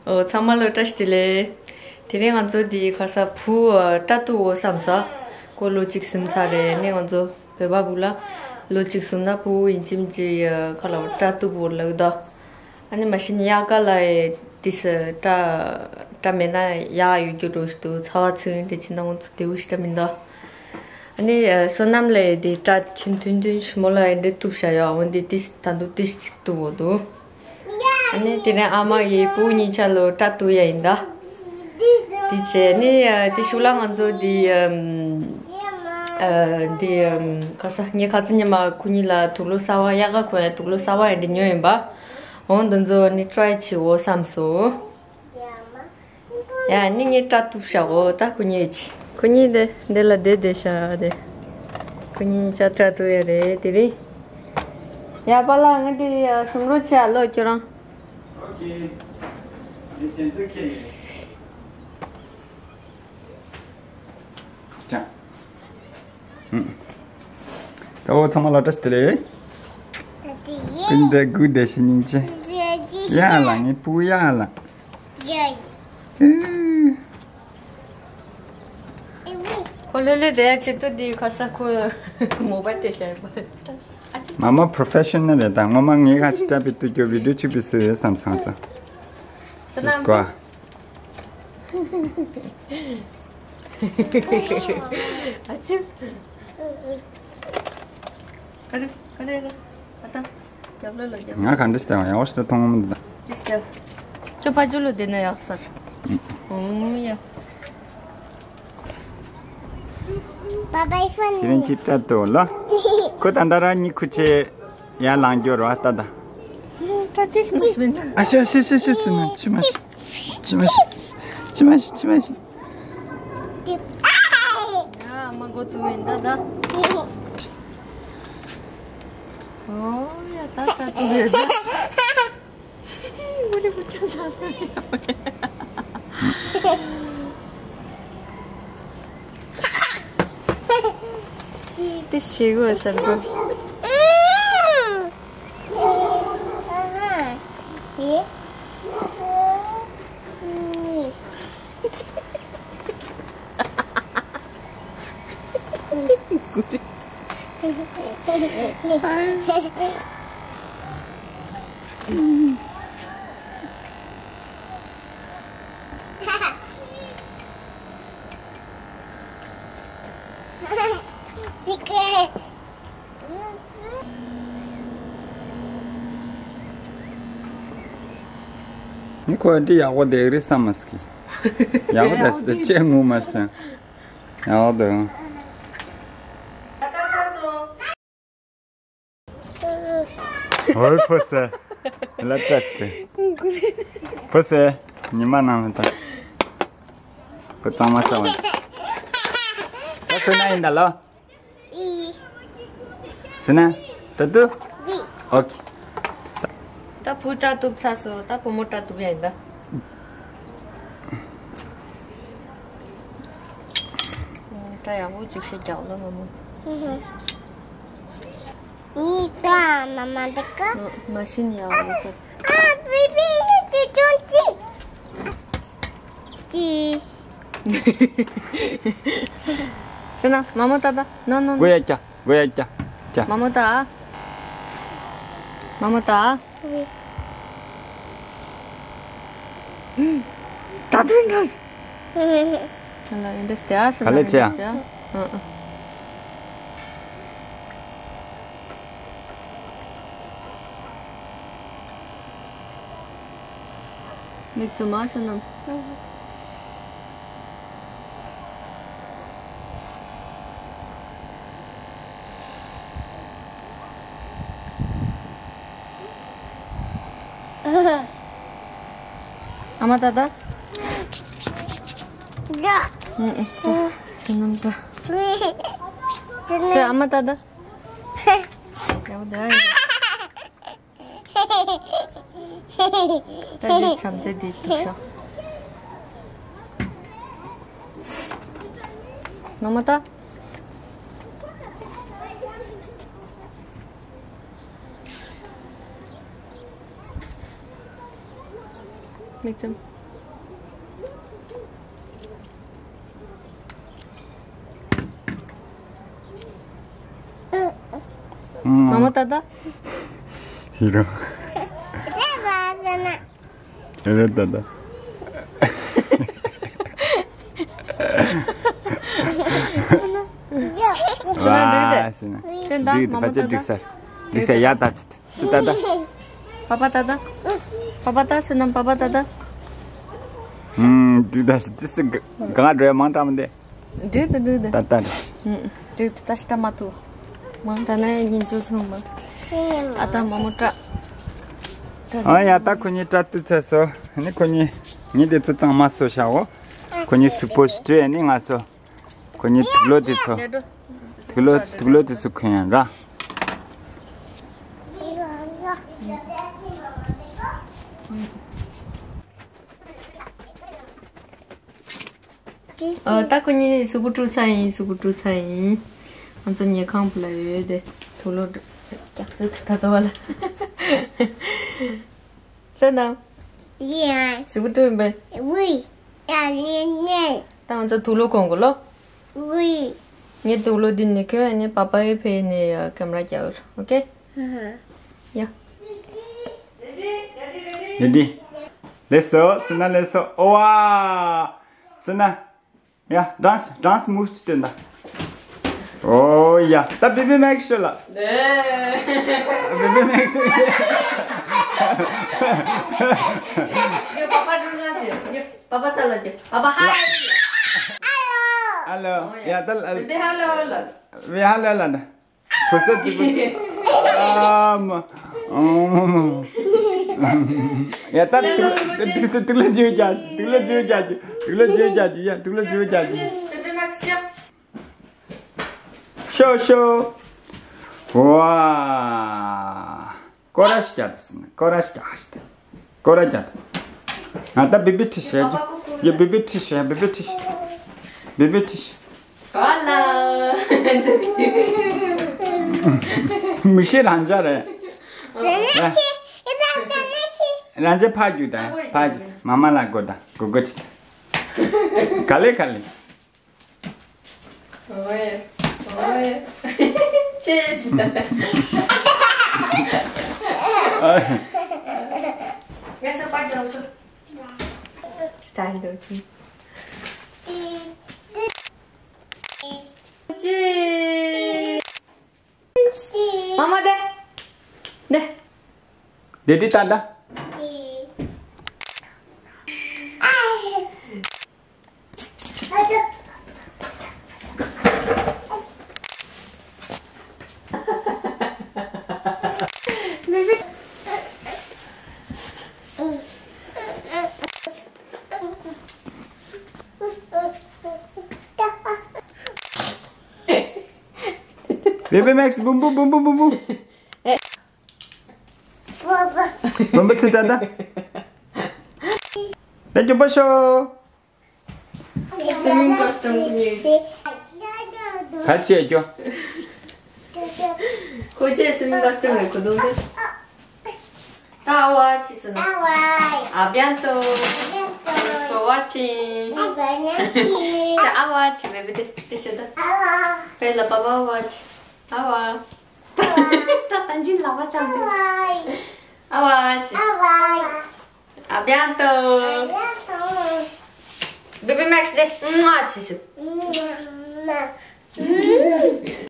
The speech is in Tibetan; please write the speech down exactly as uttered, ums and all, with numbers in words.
ཨོ། ཚང་མ་ལ་བཀྲ་ཤིས་བདེ་ལེགས། དེ་རིང་ང་ཚོ་འདི་ཁ་ས་བུ་སྐྲ་གཏུབ་འོ་བསམ་ས། ཁོ་ལོ་གཅིག་ཟིན་ཚར་རེད། ནི་ང་ཚོ་བོད་པ་བུ་ལ་ལོ་གཅིག་ཟིན་ན་བུ་ཡིན་གཅིག་མིན་གཅིག་ཁ་ལ་སྐྲ་གཏུབ་འོ་ལབ་ད། ཨ་ནི་མ་གཞི་ནི་དབྱར་ཁ་ལ་ཡི་དེ་སི་སྐྲ་སྐྲ་མེད་ན་ཡག་ཡོད་རྒྱུ་འགྲོ་ཞིག་འདུག་ཚ་བ་ཚིག་འདྲ་ཅི་ན་ང་ཚོ་དེ་འུ་ཞིག་འདྲ་མི་འདུག་ཨ་ནི་བསོད་ནམས་ལ་ཡི་དེ་སྐྲ་ཆུང་ཐུང་ཐུང་ཞིམ་མོ་ལ་ཡི་འདི་གཏུབ་བྱ་ཡོད། འོན་ཏེ་དེ་སི་ད་འདུག་དེ་སི་གཅིག་གཏུབ་འོ་འདུག་ཨ་ནི་དེ་རིང་ཨ་མ་ཡིས་བུ་གཉིས་ཆ་ལོ་སྐྲ་གཏུབ་ཡ་ཡིན་ད། དེ་བྱས་ནི་དེ་ཤུགས་ལ་ང་ཚོ་དེ་ཨམ་ཨ་དེ་ཨམ་ག་ས་ངའི་ཁ་ཚི་ཉི་མ་ཁོ་གཉིས་ལ་དུག་ལོག་གསར་བ་དབྱར་ཁ་ཁོ་ཡ་དུག་ལོག་གསར་བ་ཡ་འདི་ཉོས་ཡིན་པ། འོང་དེ་ཚོ་ནི་ཀྲའི་བྱེད་འོ་བསམ་སོང་། ཡ་ནི་ངས་སྐྲ་གཏུབ་བཞག་གོ་ད་ཁོ་གཉིས་ཀྱིས། ཁོ་གཉིས་དེ་འདི་ལ་བསྡད་བསྡད་བཞག་དེ། ཁོ་གཉིས་ཆ་སྐྲ་གཏུབ་ཡ་རེད་དེ་རིང་། ཡ་པཱ་ལགས་ང་དེ་ཡ་གསུང་རོགས་བྱེད་ཨ་ལོ་ཁྱོད་རང་། ཨོ་ཁེ། ངས་གཅན་གཟན་ཁྱེར་ཡོད། ཅང་། ཧུམ། ད་འོ་ཚང་མ་ལ་བཀྲ་ཤིས་བདེ་ལེགས། བདེ་ལེགས། སྤུན་ཟླ་དགུ་བདེ་ཞིང་སྙིང་རྗེ། ཡ་ལ་ངའི་བུ་ཡ་ལ། ཡ། ཨེ། ཁོ་ལྷོད་ལྷོད་བསྡད་ཡ་ཆེད་དུ་འདི་ཁ་ས་ཁོ་མོ་བ་དེ་བྱས་པ། མ་མ་པྲོ་ཕེ་ཤ་ནལ་རེད་ད། ངོ་མ་ངའི་ཁ་ཅིག་སྐྲ་པི་ཏུ་སྐྱོ་བི་ཌིའོ་ཅིག་པི་སུ་ཡོད་བསམ་སོང་ཙང་། ཨ་ཅེ། ཨ་རེ་ཨ་རེ་ཨ་རེ། ཨ་ད། རྒྱབ་ལོགས་ལ་རྒྱབ། ང་ག་འདྲ་ཞིག་བལྟས་བ་ཡག་པོ་ཞིག་མཐོང་མི་འདུག་ད། ཅིག་རྒྱབ། ཁྱོད་ཕ་ཇོ་ལོ་བསྡད་ན་ཡག་ས་རེད། ཨུམ། ཨུམ་ཡ། Bye bye friend. དེ་རིང་ཅིག་སྐྲ་གཏུབ་ལ། ཁོ་ད་ལྟ་རང་ཉིད་ཁུ་ཆེ་ཡར་ལངས་རྒྱུ་རོ་ད་ད། སྐྲ་དེ་སུ་མ་ཤི་མིན་ད། ཨ་ཤ་ཤ་ཤ་ཤ་སུ་ན་ཆི་མ་ཤི། ཆི་མ་ཤི། ཆི་མ་ཤི་ཆི་མ་ཤི། ཨ་མ་འགོ་བཙུགས་ཡིན་ད་ད། ཨོ་ཡ་ད་ད་ད་ད། མུ་རི་མུ་ཆ་ཆ་ས་ཡ། དེ་ཞེ་གོ་ས་གོ། ནི་ཁོ་འདི་ཡག་པོ་བསྡད་རེད་བསམ་མ་སོང་། ཡག་པོ་བསྡད་སོང་། ལྕེ་ངུ་མ་སོང་། ཡག་པོ་འདུག་ཨོའི་ཕོ་སེ། ལ་ཏྲེས་ཏེ། ཕོ་སེ། ཉི་མ་ནང་ལ་ད། ཁོ་གཙང་མ་ཟ་བ། ད་སུ་ན་ཡིན་ད་ལོ། ཨི། སུ་ན། ད་དུ། ཨི། ཨོ་ཁེ། ད་བུ་སྐྲ་གཏུབ་ཚར་སོང་། ད་བུ་མོ་སྐྲ་གཏུབ་ཡ་ཡིན་ད། སྐྲ་ཡག་པོ་ཅིག་ཤེས་རྒྱག་ལ་མ་མོ། ནི་ད་མ་མ་འདི་ཀ་མ་ཤི་ནི་ཡག་པོ་ཟེར། ཨ་བི་བི་ཡུ་ཏུ་ཅོན་ཅི། ཅི། སེ་ན་མ་མོ་ད་ད་ནོ་ནོ་ནོ། གོ་ཡ་ཀྱ་གོ་ཡ་ཀྱ་ཀྱ། མ་མོ་ད། མ་མོ་ད། ད་དུང་འགྲོ། ཨ་ལ་ཡིན་འདྲ་སྟེ་ཨ་སེ་ན་ག་ལེ་ཡིན་འདྲ་སྟེ་ཨ། ཨ་ཨ། མིག་བཙུམ་མ་ཟེར་ནམ། ཨ་མ་ད་ད། ཡ། ཨུ་ཨུ་ད། ཟེར་ནམ་ད། ཟེར་ཨ་མ་ད་ད། ཡ་བ་ད་ཡ། ད་འདི་བྱམས་བརྩེ་འདི་འདུག་ཤོག་ངོ་མ་ལྟ། མིག་བཙུམ། ཨུམ། མ་མོ་ཏ་ཏ། ཧི་རོ། ཧི་རོ་ཏ་ཏ། བ་སི་ན། སེ་ན། འགྲིག་འདུག་ཕ་ཆེ་འགྲིག་ས། འགྲིག་ས་ཡ་ད་ཅི། སི་ཏ་ཏ། པ་པ་ཏ་ཏ། པ་པ་ཏ་སི་ན་པ་པ་ཏ་ཏ། ཨུམ། འགྲིག་ད་ཤི་ཏི་སི་ག་ག་འགྲོ་ཡ་མང་དྲགས་མི་འདི། འགྲིག་འདུག་འགྲིག་འདུག་ཏ་ཏ་རེད། ཨུམ། འགྲིག་འདུག་ད་ཤི་ཏ་མ་ཐུ། མང་དྲགས་ན་ཡིན་ཅུ་ཆུང་མ། ཨ་ཏ་མ་མོ་ཏྲ། ཨ་ཡ་ད་ཁོ་གཉིས་ཏྲ་ཏུ་ཚ་སོ། ཨ་ནི་ཁོ་གཉིས་ངས་དེ་ཚོ་གཙང་མ་བཟོ་བྱའོ། ཁོ་གཉིས་སུ་པོ་སི་ཏྲི་ཨ་ནི་ང་ཚོ། ཁོ་གཉིས་དུག་ལོག་དེ་ཚོ། དུག་ལོག་དུག་ལོག་དེ་ཚོ་གོན་ཡ་ར། ཨ་ད་ཁོ་གཉིས་སུ་གུ་ཀྲུ་ཚ་ཡིན། སུ་གུ་ཀྲུ་ཚ་ཡིན། ང་ཚོ་ཉལ་ཁང་བུ་ལ་ཡོད་དེ། དུག་ལོག་རྒྱག་ཚོད་ད་ད་བ་ལ། སེ་ན། ཡ། སུ་གུ་ཀྲུ་ཡིན་པས། ཝི། ཡ་ལི་ནེ། ད་ང་ཚོ་དུག་ལོག་གོན་དགོས་ལོ། ཝི། ངས་དུག་ལོག་འདི་ནས་གོན། ཨ་ནི་པ་པ་ཡི་ཕེ་ནས་ཀེམ་ར་རྒྱག་ཨོ་ཀེ། ཧ་ཧ། ཡ། རེ་ཌི། ལེགས་སོ། སི་ན་ལེགས་སོ། ཨོ་ཝ། སི་ན། ཡ། ཌན་སི་ཌན་སི་མུབ་སི་སྟོན་ད། ཨོ་ཡ། ད་བེ་བི་མེག་ཤོ་ལ། ལེ། བེ་བི་མེག་ཤོ། ཡ་པ་པ་ཌུ་ན་ཅི། ཡ་པ་པ་ཚ་ལ་ཅི། པ་པ་ཧའི། ཨ་ལོ། ཡ་ད་ལ། བེ་བི་ཧ་ལོ་ལ། བེ་ཧ་ལོ་ལ་ན། ཕོ་སད་ཅིག་ཨ་མ། ཨ་མ། ཡ་ད་དུག་དུག་དུག་ལོག་ཇུ་ཇ་ཇུ། དུག་ལོག་ཇུ་ཇ་ཇུ། དུག་ལོག་ཇུ་ཇ་ཇུ། ཡ་དུག་ལོག་ཇུ་ཇ་ཇུ། ཤོ་ཤོ། ཝ། སྐོར་ར་ཞིག་རྒྱག་དང་ཟེར་ན། སྐོར་ར་ཞིག་རྒྱག་ཧ་ཤི་ཏེ། སྐོར་ར་རྒྱག་དང་། ང་ད་བི་བི་ཁྲི་ཤ་རྒྱུ། ཡ་བི་བི་ཁྲི་ཤ། བི་བི་ཁྲི་ཤ། བི་བི་ཁྲི་ཤ། ག་ལ། མིག་ཤེལ་རང་འཇགས་རེད། ཟེར་ན་ཆི། ཡ་ད་ཟེར་ན་ཆི། རང་འཇགས་ཕར་རྒྱུག་དང་ཕར་རྒྱུག་མ་མ་ལ་དགོད་དང་དགོད་དགོད་ཅི། ག་ལེ་ག་ལེ། ཨོའེ། ཨོའེ། ཅེས། ངས་ཤོག་པ་རྒྱག་ཤོག་སི་ཊའིལ་འདུག་ཅིང་། ཅེས། མ་མ་དེ། དེ། དེ་དེ་ད་ད། བེ་བི་མེག་སི་བུམ་བུམ་བུམ་བུམ་བུམ་བུམ། བུམ་བུམ་ཚེ་ད་ད། ད་རྒྱུག་པ་ཤོག་སི་མིང་ཀོ་སི་ཊུམ་གཉིས། ག་ཅི་རྒྱུ། ཁོ་ཅེས་སི་མིང་ཀོ་སི་ཊུམ་རེད་ཁོ་དུང་དུ། ད་ཨ་ཝ་ཆི་སི་ན། ཨ་ཝ། ཨ་བྱན་ཏོ། Thanks for watching. ཨ་ཝ་ཆི། ཨ་ཝ་ཆི་བེ་བེ་དེ་དེ་ཤོད་ད། ཨ་ཝ། བེ་ལ་པ་པ་ཨ་ཝ་ཆི། ཨ་ཝ། ད་ད་ཅི་ལ་བ་ཅང་དུ། ཨ་ཝ་ཆི། ཨ་ཝ། ཨ་བྱན་ཏོ། ཨ་བྱན་ཏོ། བེ་བི་མེག་སི་དེ་ཨ་ཝ་ཆི་ཤོད།